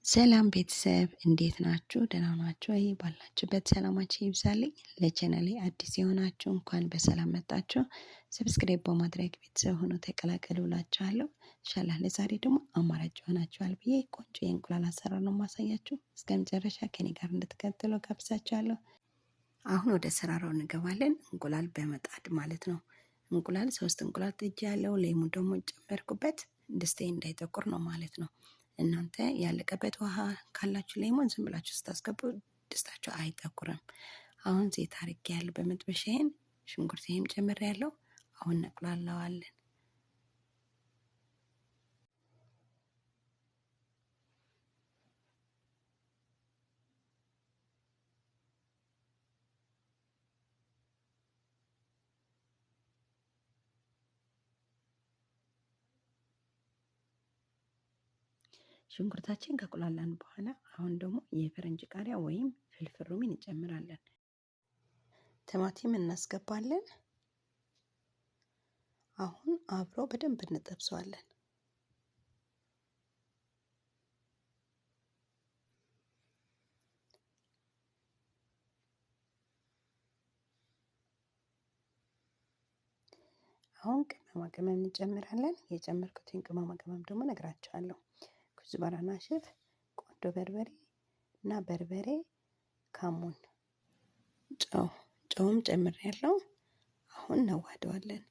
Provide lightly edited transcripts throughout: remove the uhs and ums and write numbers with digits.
ሰላም ቤተሰብ እንዴት ናችሁ? ደህና ናችሁ ወይ? ባላችሁበት ሰላማችሁ ይብዛልኝ። ለቻናሌ አዲስ የሆናችሁ እንኳን በሰላም መጣችሁ። Subscribe በማድረግ ቤተሰብ ሆኖ ተቀላቀሉ እላችኋለሁ። ኢንሻአላህ ለዛሬ ደግሞ አማራጭ ይሆናችኋል ብዬ ቆንጆ የእንቁላል አሰራር ነው የማሳያችሁ። እስከ መጨረሻ ከኔ ጋር እንድትቀጥሉ ጋብዛችኋለሁ። አሁን ወደ አሰራሩ እንገባለን። እንቁላል በመጣድ ማለት ነው። እንቁላል 3 እንቁላል ጥጄ ያለው ሌሙን ደግሞ ጨመርኩበት፣ ድስቴ እንዳይጠቁር ነው ማለት ነው። እናንተ ያለቀበት ውሃ ካላችሁ ሌሞን ዝም ብላችሁ ስታስገቡ ድስታችሁ አይጠቁርም። አሁን ዘይት አድርጌያለሁ በመጥበሻዬን፣ ሽንኩርቴንም ጨምሬያለሁ። አሁን እናቁላለዋለን። ሽንኩርታችን ከቁላላን በኋላ አሁን ደግሞ የፈረንጅ ቃሪያ ወይም ፍልፍል ሩሚ እንጨምራለን። ቲማቲም እናስገባለን። አሁን አብሮ በደንብ እንጠብሰዋለን። አሁን ቅመማ ቅመም እንጨምራለን። የጨመርኩትን ቅመማ ቅመም ደግሞ እነግራችኋለሁ። ኩዝበራ ናሽፍ፣ ቆንዶ በርበሬ እና በርበሬ፣ ካሙን፣ ጨውም ጨምሬያለሁ። አሁን እናዋህደዋለን።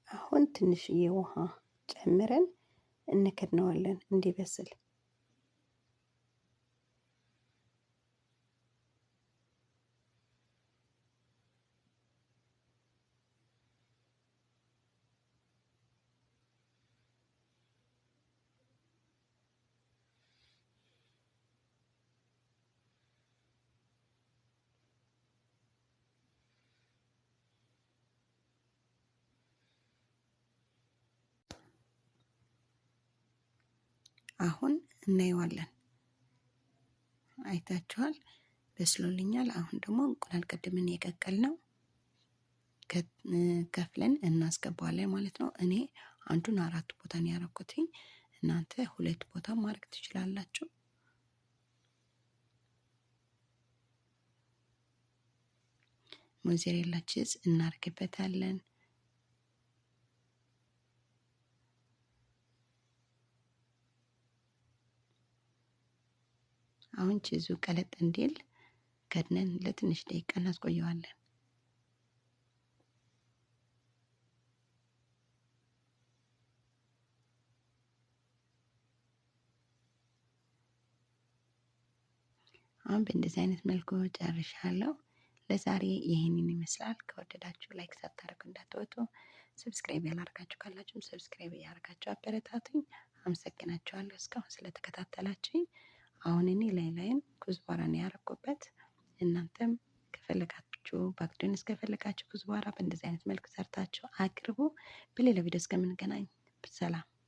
አሁን ትንሽዬ ውሃ ጨምረን እንከድነዋለን እንዲበስል። አሁን እናየዋለን። አይታችኋል፣ በስሎልኛል። አሁን ደግሞ እንቁላል ቅድምን የቀቀልነው ከፍለን እናስገባዋለን ማለት ነው። እኔ አንዱን 4 ቦታ ነው ያደረኩትኝ። እናንተ 2 ቦታ ማድረግ ትችላላችሁ። Mozzarella cheese እናርግበታለን። አሁን ቺዙ ቀለጥ እንዲል ከድነን ለትንሽ ደቂቃ እናስቆየዋለን። አሁን በእንደዚህ አይነት መልኩ ጨርሻለሁ። ለዛሬ ይሄንን ይመስላል። ከወደዳችሁ like ሳታደርጉ እንዳትወጡ። Subscribe ያላደረጋችሁ ካላችሁም subscribe ያደርጋችሁ አበረታቱኝ። አመሰግናችኋለሁ እስካሁን ስለተከታተላችሁኝ። አሁን እኔ ላይ ላይን ኩዝባራ ነው ያደረኩበት። እናንተም ከፈለጋችሁ بقدونس ከፈለጋችሁ ኩዝባራ በእንደዚህ አይነት መልኩ ሰርታችሁ አቅርቡ። በሌላ ቪዲዮ እስከምንገናኝ ሰላም።